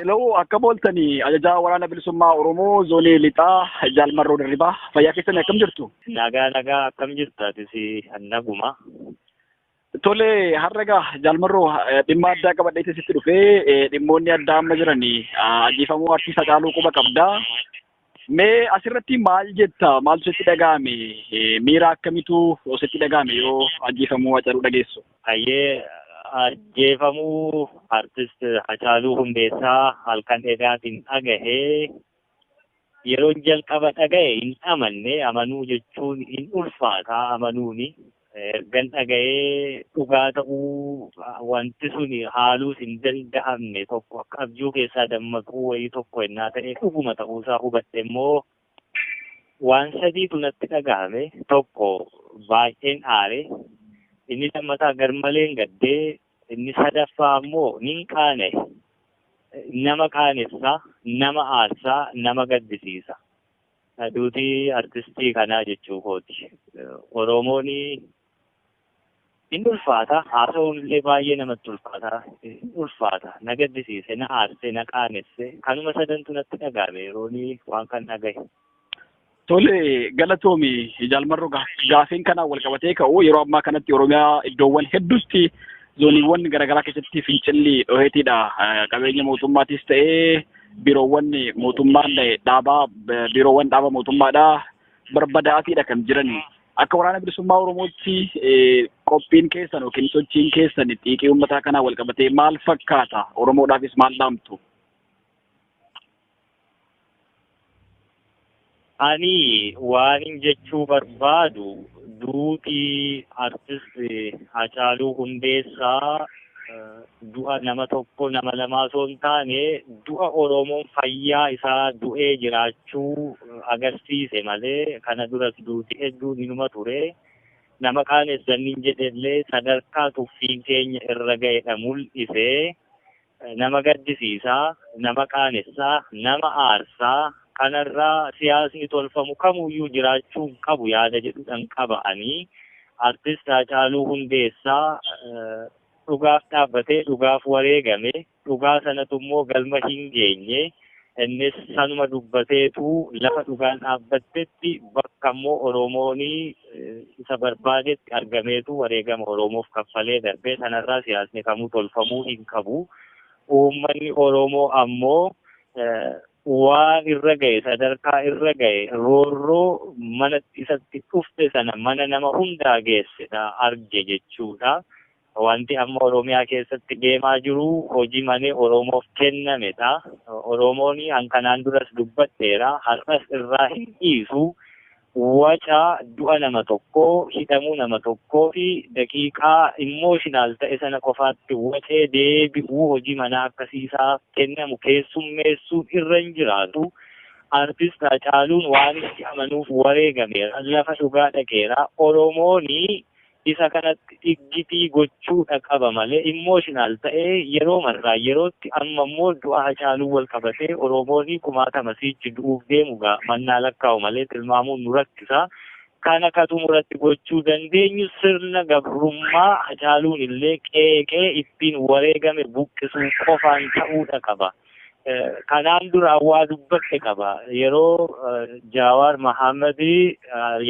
Hello, akkam ooltanii? Ajajaa Waraana Bilisummaa Oromoo Zoonii Lixaa Jaal Marroo Dirribaa, fayyaa keessanii, akkam jirtu? Nagaa, nagaa, akkam jirtu atis? Naguma. Tole, har'a egaa Jaal Marroo, dhimma addaa qabadhee sitti dhufee, dhimmoonni addaa amma jiran ajjeefamuu artiist Hacaaluu quba qabdaa. Mee asirratti maal jetta? Maaltu sitti dhaga'ame? Miira akkamitu sitti dhaga'ame yoo ajjeefamuu Hacaaluu dhageessu? Hayyee, ajjeefamuu artist Hacaaluu Hundeessaa halkan edaatiin dhagahee, yeroon jalqaba dhagahe hin amanne. Amanuu jechuun hin ulfaata amanuuni. Ergan dhagahee dhugaa ta'uu wanti sun haaluus hin danda'amne, tokko akka abjuu keessaa dammaquu wayii tokko ennaa ta'e dhuguma ta'uusaa hubadhe immoo waan sadiitu natti dhagahame. Tokko, baay'een aare. Inni lammataa, garmaleen gaddee. Inni sadaffaa ammoo nin qaana'e. Nama qaanessaa, nama aarsaa, nama gaddisiisa. Duutii artistii kanaa jechuu kooti. Oromoon hin ulfaata. Haasa'uun illee baay'ee namatti ulfaata. Hin ulfaata. Na gaddisiise, na aarse, na qaanesse. Kanuma sadantu natti dhagahame yeroon waan kan dhagahe. Tole, galatoomi Jaal Marroo. Gaafiin kanaan wal qabatee ka'u, yeroo ammaa kanatti Oromiyaa iddoowwan hedduutti, zooniiwwan garaagaraa keessatti fincilli dhoheetiidha. Qabeenya mootummaatis ta'ee biiroowwan mootummaan dhaabaa, biiroowwan dhaaba mootummaadhaa barbadaa'aatiidha kan jiran. Akka Waraana Bilisummaa Oromootti qophiin keessan yookiin sochiin keessan xiiqii uummataa kanaan wal qabatee maal fakkaata? Oromoodhaafis maal dhaamtu? Ani waanin jechuu barbaadu, duutii artist Hacaaluu Hundeessaa du'a nama tokko, nama lamaa osoo hin taane, du'a Oromoon fayyaa isaa du'ee jiraachuu agarsiise malee, kana duras duuti hedduun inuma ture. Nama qaanessannin jedhellee sadarkaa tuffiin keenya irra ga'edha mul'ise. Nama gaddisiisaa, nama qaanessaa, nama aarsaa. Kanarraa siyaasni tolfamu kamuyyuu jiraachuu hin qabu yaada jedhudhan qaba'anii. Artist Hacaaluu Hundeessaa dhugaaf dhaabbatee dhugaaf wareegame. Dhugaa sanatu immoo galma hin geenye. Innis sanuma dubbateetu lafa dhugaan dhaabbattetti, bakka immoo Oromoon isa barbaadetti argameetu wareegama Oromoof kaffalee darbee. Sanarraa siyaasni kamuu tolfamuu hin qabu. Uummanni Oromoo ammoo waan irra gahe, sadarkaa irra gahe, roorroo mana isatti dhufte sana mana nama hundaa geessedha arge jechuudha. Wanti amma Oromiyaa keessatti deemaa jiru hojii manee Oromoof kennamedha. Oromoon kanaan duras dubbadheera. Har'as irraa hin dhiisu. Waca du'a nama tokkoo, hidhamuu nama tokkoo fi daqiiqaa emotional ta'e sana qofaatti wacee deebi'uu, hojii manaa akkasiisaa kennamu keessummeessuun irra hin jiraatu. Artist Hacaaluun waan itti amanuuf wareegameera. Lafa dhugaa dhaqeera. Oromooni isa kanatti dhiggitii gochuudha qaba malee, emotional ta'ee yeroo marraa yerootti amma immoo du'a Hacaaluu wal qabatee Oromooni kumaatama siichi du'uuf deemu gaa mannaa lakkaa'u malee tilmaamuun nu rakkisa. Kana ka xumuratti gochuu dandeenyu sirna gabrummaa Hacaaluun illee qeeqee ittiin wareegame buqqisuu qofaan ta'uudha qaba. Kanaan dura waa dubbadhe qaba. Yeroo Jaawaar Mahammad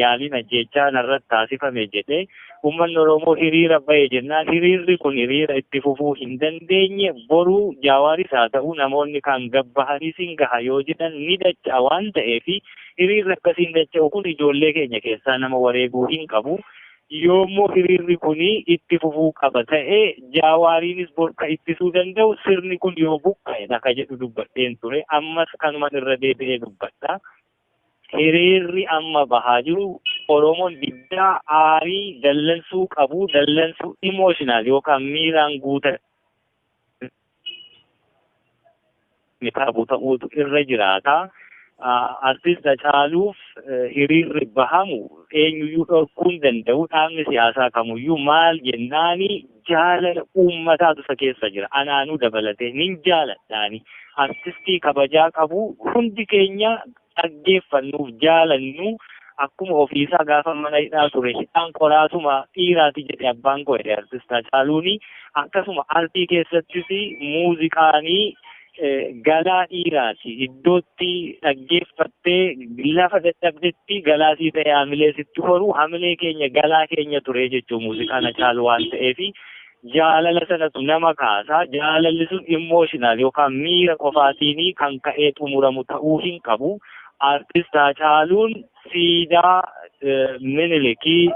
yaaliin ajjeechaa narratti taasifame jedhee uummanni Oromoo hiriira bahe jennaan, hiriirri kun hiriira itti fufuu hin dandeenye, boruu Jaawaaris haa ta'u namoonni kaan gabbahanii sin gaha yoo jedhan ni dacha'a waan ta'eef, hiriirri akkasiin dacha'u kun ijoollee keenya keessaa nama wareeguu hin qabu. Yoommoo hiriirri kun itti fufuu qaba ta'e, Jaawaariinis borka ittisuu danda'u sirni kun yoo buqqa'edha ka jedhu dubbadheen ture. Ammas kanuman irra deebi'ee dubbadha. Hiriirri amma bahaa jiru, Oromoon diddaa aarii dallansuu qabu, dallansuu emotional yookaan miiraan guutame qabu ta'uutu irra jiraata. Artist Hacaaluuf hiriirri bahamu eenyuyyuu dhorkuu hin danda'u. Dhaabni siyaasaa kamuyyuu maal jennaani, jaalala uummataatu isa keessa jira. Anaanuu dabalatee nin jaaladhaani. Artistii kabajaa qabu, hundi keenya dhaggeeffannuuf jaalannu, akkuma ofiisaa gaafa mana hidhaa ture "Hidhaan qoraasuma dhiiraati" jedhe abbaan koo jedhe artist Hacaaluuni. Akkasuma artii keessattis muuziqaanii Galaa dhiiraati. Iddootti dhaggeeffattee lafa dadhabdetti galaa sii ta'e hamilee sitti horu, hamilee keenya, galaa keenya ture jechuun muuziqaan Hacaaluu waan ta'eefi jaalala sanatu nama kaasa. Jaalalli sun emotional yookaan miira qofaatiin kan ka'ee xumuramu ta'uu hin qabu. Artist Hacaaluun siidaa Minilikii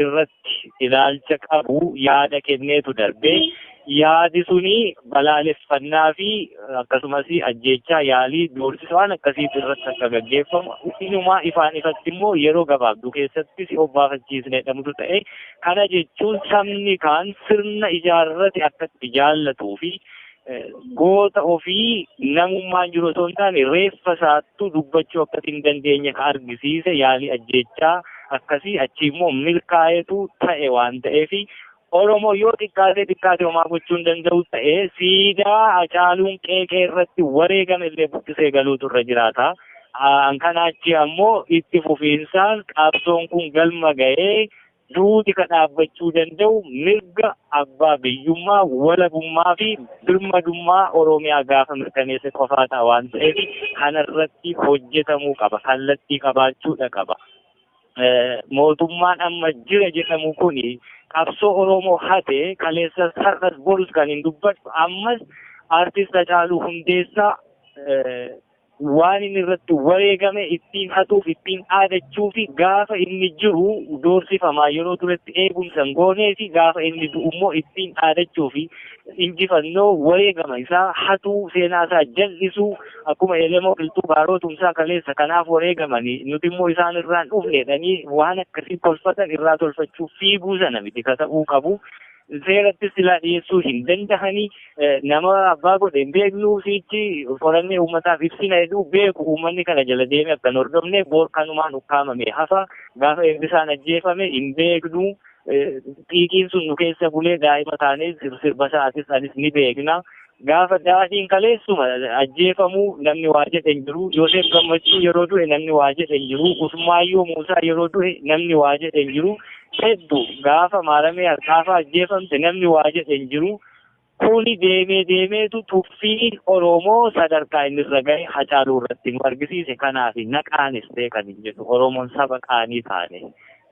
irratti ilaalcha qabu yaada kenneetu darbee, yaadi suni balaaleffannaa fi akkasumas ajjeechaa, yaalii, doorsisa waan akkasiitu irratti akka gaggeeffamu, inumaa ifaan ifatti immoo yeroo gabaabduu keessatti si obbaafachiisne jedhamutu ta'e. Kana jechuun sabni kaan sirna ijaarrate akka itti jaallatuu fi goota ofii namummaan jiru osoo hin taane reeffa isaattu dubbachuu akka hin dandeenye ka argisiise yaalii ajjeechaa akkasii achi immoo milkaa'eetu ta'e waan ta'eef, Oromoo yoo xiqqaatee xiqqaate homaa gochuu hin danda'u ta'e, siidaa Hacaaluun qeeqee irratti wareegame illee buqqisee galuutu irra jiraata. Kana achi ammoo itti fufiinsaan qabsoon kun galma ga'ee duuti ka dhaabbachuu danda'u mirga abbaa biyyummaa, walabummaa fi birmadummaa Oromiyaa gaafa mirkaneesse qofaa ta'a waan ta'eef, kanarratti hojjetamuu qaba. Kallattii qabaachuudha qaba. Mootummaan amma jira jedhamu kuni qabsoo Oromoo hate. Kaleessas, har'as, borus kan hin dubbadhu, ammas Artist Hacaaluu Hundeessaa waan inni irratti wareegame ittiin hatuuf, ittiin dhaadachuu fi gaafa inni jiru doorsifamaa yeroo turetti eegumsa hin goonee fi gaafa inni du'u immoo ittiin dhaadachuu fi injifannoo wareegama isaa hatuu, seenaa isaa jal'isuu, akkuma Elemoo Qilxuu, Baaroo Tumsaa kaleessa kanaaf wareegamanii nuti immoo isaan irraan dhufne jedhanii waan akkasii tolfatan irraa tolfachuuf fiiguu sana miti ka ta'uu qabu. Seeratti silaa dhiyeessuu hin dandahanii, nama abbaa godhe hin beeknu, sichi qorannee uummataaf ibsina jedhu beeku. Uummanni kana jala deeme akka hin hordofne boor kanumaan ukkaamame hafa. Gaafa Eebbisaan ajjeefame hin beeknu, xiiqiin sun nu keessa bulee daa'ima taanee sirba isaatis anis ni beekna. Gaafa Daadhiin kaleessuma ajjeefamu namni waa jedhe hin jiru. Yoosef Gammachuu yeroo du'e namni waa jedhe hin jiru. Usmaayyoo Muusaa yeroo du'e namni waa jedhe hin jiru. Hedduu gaafa Maaramee Harkaafaa ajjeefamte namni waa jedhe hin jiru. Kuni deemee deemeetu tuffii Oromoo sadarkaa inni irra gahe Hacaaluu irratti nu argisiise. Kanaaf na qaanistee kan hin jedhu, Oromoon saba qaanii taane.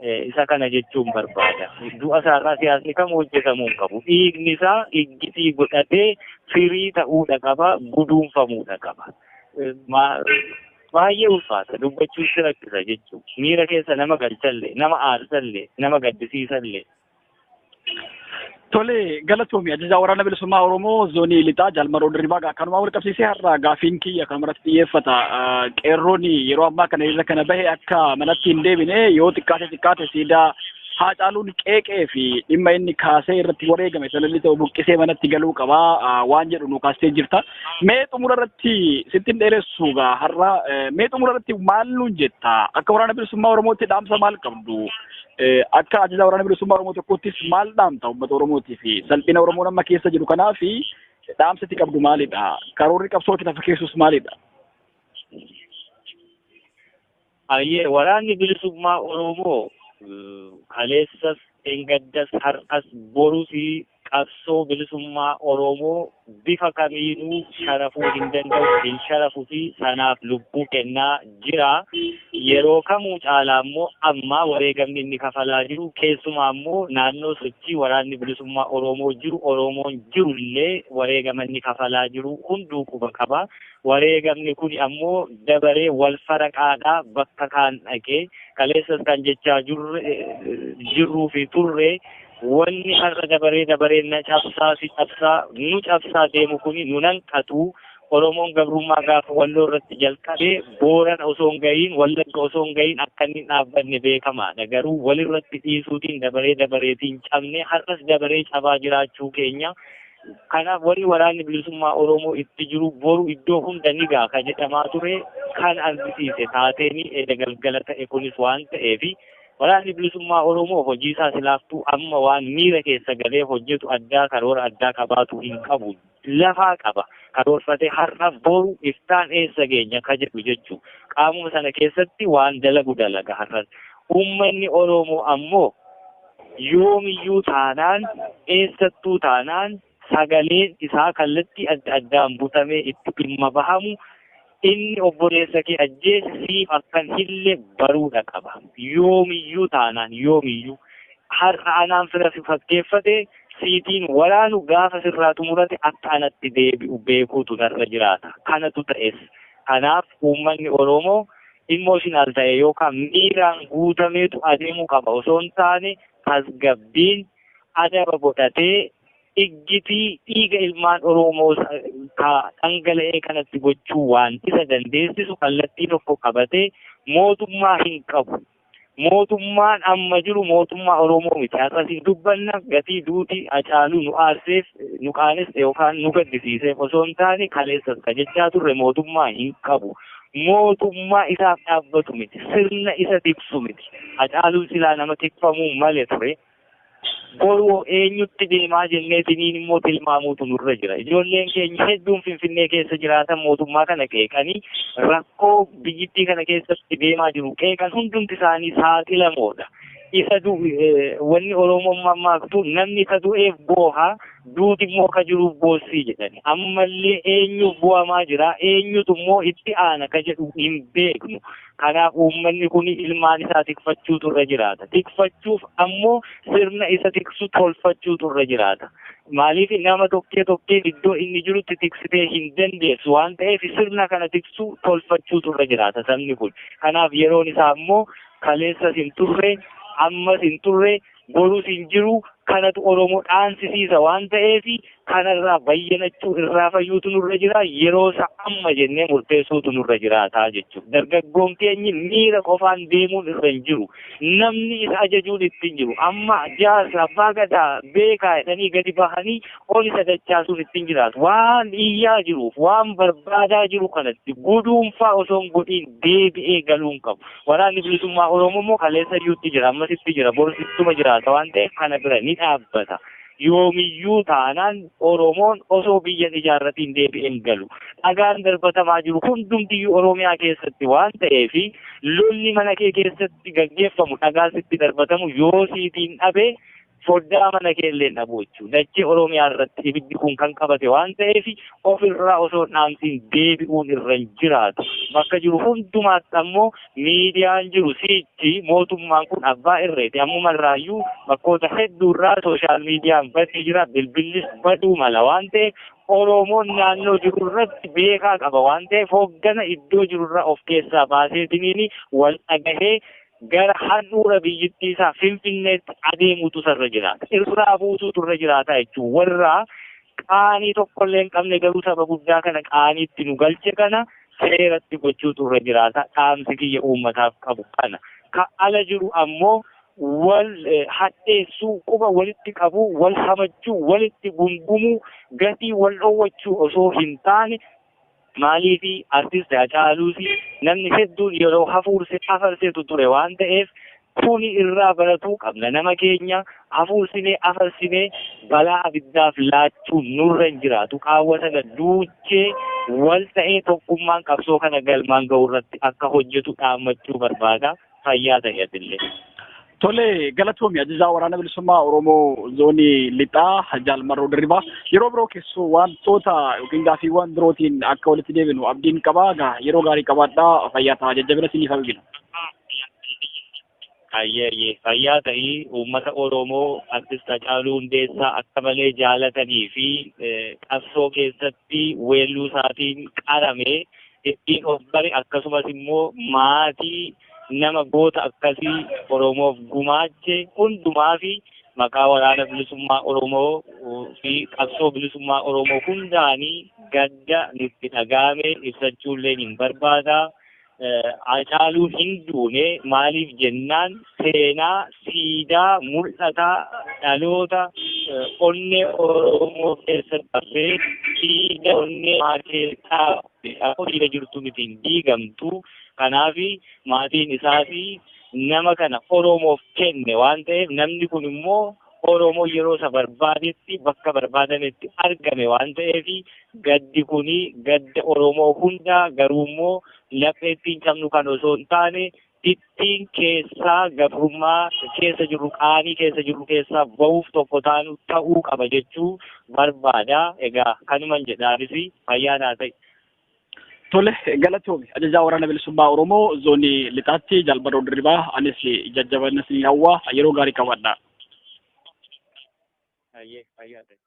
Isa kana jechuun barbaada. Du'a isaarraa siyaasni kam hojjetamuu hin qabu. Dhiigni isaa iggitii godhatee firii ta'uudha qaba, guduunfamuudha qaba. Baay'ee ulfaata, dubbachuun si rakkisa jechuudha. Miira keessa nama galchallee, nama aarsallee, nama gaddisiisallee. Tole, galatoomi, ajajaa Waraana Bilisummaa Oromoo Zoonii Lixaa Jaal Marroo Dirribaa. Kanumaa wal qabsiisee har'a gaafiin kiyya kan irratti xiyyeeffata. Qeerroon yeroo ammaa kana irra kana bahe akka manatti hin deebine, yoo xiqqaate xiqqaate siidaa Haacaaluun qeeqee fi dhimma inni kaasee irratti wareegame sanallee ta'u buqqisee manatti galuu qabaa waan jedhu nu kaastee jirta. Mee xumura irratti, sitti hin dheeressu gaa har'a, mee xumura irratti maal nuun jetta? Akka Waraana Bilisummaa Oromootti dhaamsa maal qabdu? Akka ajajaa Waraana Bilisummaa Oromoo tokkottis maal dhaamta uummata Oromootii fi salphina Oromoon amma keessa jiru kanaa fi dhaamsa itti qabdu maalidha? Karoorri qabsoo itti lafa keessus maalidha? Ayyee, Waraanni Bilisummaa Oromoo kaleessas, dheengaddas, har'as, borus qabsoo bilisummaa Oromoo bifa kamiinuu sharafuu hin danda'u, hin sharafuu fi sanaaf lubbuu kennaa jira. Yeroo kamuu caalaa immoo amma wareegamni inni kafalaa jiru, keessumaa immoo naannoo sochii Waraanni Bilisummaa Oromoo jiru, Oromoon jiru illee wareegama inni kafalaa jiru hunduu quba qaba. Wareegamni kun ammoo dabaree wal faraqaadhaa bakka kaan dhaqee, kaleessas kan jechaa jirruu fi turre, wanni har'a dabaree dabaree na cabsaa, si cabsaa, nu cabsaa deemu kuni nu nanqatu. Oromoon gabrummaa gaafa Walloo irratti jalqabe Boorana osoo hin gahiin, Wallagga osoo hin gahiin akka inni hin dhaabbanne beekamaadha. Garuu walirratti dhiisuutiin dabaree dabareetiin cabne, har'as dabaree cabaa jiraachuu keenya. Kanaaf warri Waraanni Bilisummaa Oromoo itti jiru boru iddoo hunda ni ga'a ka jedhamaa ture kan argisiise taateen eda galgala ta'e kunis waan ta'eef, Waraanni Bilisummaa Oromoo hojii isaa silaaftuu amma waan miira keessa galee hojjetu addaa, karoora addaa qabaatu hin qabu. Lafaa qaba. Karoorfatee har'a, boru, iftaan eessa geenya ka jedhu jechuu. Qaamuma sana keessatti waan dalagu dalaga har'as. Uummanni Oromoo ammoo yoomiyyuu taanaan, eessattuu taanaan Sagaleen isaa kallattii adda addaan butamee itti dhimma bahamu inni obboleessa kee ajjeese siif akkan hille baruudha qaba. Yoomiyyuu taanaan yoomiyyuu har'a anaan fira si fakkeeffate siitiin waraanu gaafa sirraa xumurate akka anatti deebi'u beekuutu narra jiraata. Kanatu ta'es. Kanaaf uummanni Oromoo emotional ta'e yookaan miiraan guutameetu adeemuu qaba osoo hin taane tasgabbiin adaba godhatee iggitii dhiiga ilmaan Oromoo ka dhangala'ee kanatti gochuu waan isa dandeessisu kallattii tokko qabatee mootummaa hin qabu. Mootummaan amma jiru mootummaa Oromoo miti. Har'as dubbanna gatii duutii Hacaaluu nu aarseef nu qaanes yookaan nu gaddisiiseef osoo hin taane kaleessas ka jechaa turre mootummaa hin qabu. Mootummaa isaaf dhaabbatu miti. Sirna isa tiksu miti. Hacaaluun silaa nama tikfamuu malee ture. Boruu eenyutti deemaa jenneetiniin immoo tilmaamuutu nurra jira. Ijoolleen keenya hedduun Finfinnee keessa jiraatan mootummaa kana qeeqanii rakkoo biyyittii kana keessatti deemaa jiru qeeqan hundumti isaanii saaxilamoodha. Isa wanni Oromoon mammaaktu namni isa du'eef booha duuti immoo ka jiruuf boossii jedhani. Ammallee eenyuuf bu'amaa jira eenyutu immoo itti aana ka jedhu hin beeknu. Kanaaf uummanni kun ilmaan isaa tikfachuutu irra jiraata. Tikfachuuf ammoo sirna isa tiksu tolfachuutu irra jiraata. Maaliif nama tokkee tokkeen iddoo inni jirutti tiksitee hin dandeessu waan ta'eef sirna kana tiksu tolfachuutu irra jiraata sabni kun. Kanaaf yeroon isaa immoo kaleessas hin turre, ammas hin turre, borus hin jiru. Kanatu Oromoo dhaansisiisa waan ta'eef kanarraa bayyanachuu irraa fayyuutu nurra jira. Yeroo isaa amma jennee murteessuutu nurra jiraataa jechuudha. Dargaggoon keenyi miira qofaan deemuun irra hin jiru. Namni isa ajajuun itti hin jiru. Amma jaarsa abbaa gadaa beekaa jedhanii gadi bahanii ol isa dachaasuun itti hin jiraatu. Waan iyyaa jiruuf waan barbaadaa jiru kanatti guduunfaa osoo hin godhiin deebi'ee galuu hin qabu. Waraanni bilisummaa Oromoo immoo kaleessa iyyuutti jira, ammasitti jira, borusittuma jiraata waan ta'eef kana bira ni dhaabbata. Yoomiyyuu taanaan Oromoon osoo biyya ijaarratiin deebi'ee hin galu. Dhagaan darbatamaa jiru hundumtiyyuu Oromiyaa keessatti waan ta'eef lolli mana kee keessatti gaggeeffamu dhagaa sitti darbatamu yoo siitiin dhabe foddaa mana kee illee dhabu jechuudha. Dachee Oromiyaa irratti ibiddi kun kan qabate waan ta'eef ofirraa osoo dhaamsiin deebi'uun irra hin jiraatu. Bakka jiru hundumaatti ammoo miidiyaan jiru siichi mootummaan kun abbaa irreeti. Ammuma irraayyuu bakkoota hedduurraa sooshaal miidiyaan badee jira. Bilbillis baduu mala waan ta'eef Oromoon naannoo jiru irratti beekaa qaba waan ta'eef hoggana iddoo jirurraa of keessaa baaseetiniin wal dhagahee gara handhuura biyyittii isaa Finfinneetti adeemuutu irra jiraata. Irraa buusuutu irra jiraata jechuudha. Warra qaanii tokkollee hin qabne garuu saba guddaa kana qaaniitti nu galche kana seeratti gochuutu irra jiraata. Dhaamsi kiyya uummataaf qabu kana. Ka ala jiru ammoo wal hadheessuu, quba walitti qabuu, wal hamachuu, walitti gungumuu, gatii wal dhoowwachuu osoo hin taane maaliif artist Hacaaluus namni hedduun yeroo hafuurse afarseetu ture waan ta'eef kuni irraa baratuu qabna. Nama keenya hafuursinee afarsinee balaa abiddaaf laachuun nurra hin jiraatu. Qaawwa sana duuchee wal ta'ee tokkummaan qabsoo kana galmaan ga'u irratti akka hojjetu dhaammachuu barbaada. Fayyaa ta'e atillee. Tole galatoomi ajajaa waraana bilisummaa Oromoo zoonii lixaa Jaal Marroo Dirribaa yeroo biroo keessoo wantoota yookiin gaaffiiwwan birootiin akka walitti deebinu abdiin qabaa. Yeroo gaarii qabaadhaa, fayyaa ta'a, jajjabina isiniif hawwina. Ayyee fayyaa ta'ii uummata Oromoo artist Hacaaluu Hundeessaa akka malee jaalatanii fi qabsoo keessatti weelluu isaatiin qarame ittiin of bare akkasumas immoo maatii nama goota akkasii Oromoof gumaache hundumaa fi maqaa waraana bilisummaa Oromoo fi qabsoo bilisummaa Oromoo hundaanii gadda nutti dhagahame ibsachuullee hin barbaada. Hacaaluun hin duune maaliif jennaan seenaa siidaa mul'ataa dhaloota onnee Oromoo keessa darbee siidaa onnee maatii akka jirtu miti hin diigamtu. Kanaaf maatiin isaas nama kana Oromoof kenne waan ta'eef namni kun immoo Oromoo yeroo isa barbaadetti bakka barbaadametti argame waan ta'eef gaddi kuni gadda Oromoo hundaa garuu immoo lafee ittiin cabnu kan osoo hin taane Ittiin keessaa gabrummaa keessa jirru, qaanii keessa jirru keessaa bahuuf tokko taanu ta'uu qaba jechuu barbaada. Egaa kanuman jedhaanis fayyaa naa ta'i. Tole, galatoomi. Ajajaa Waraana Bilisummaa Oromoo Zoonii Lixaatti Jaal Marroo Dirribaa, anis jajjabina isin hawwa, yeroo gaarii qabadha. Hayyee, fayyaa ta'i.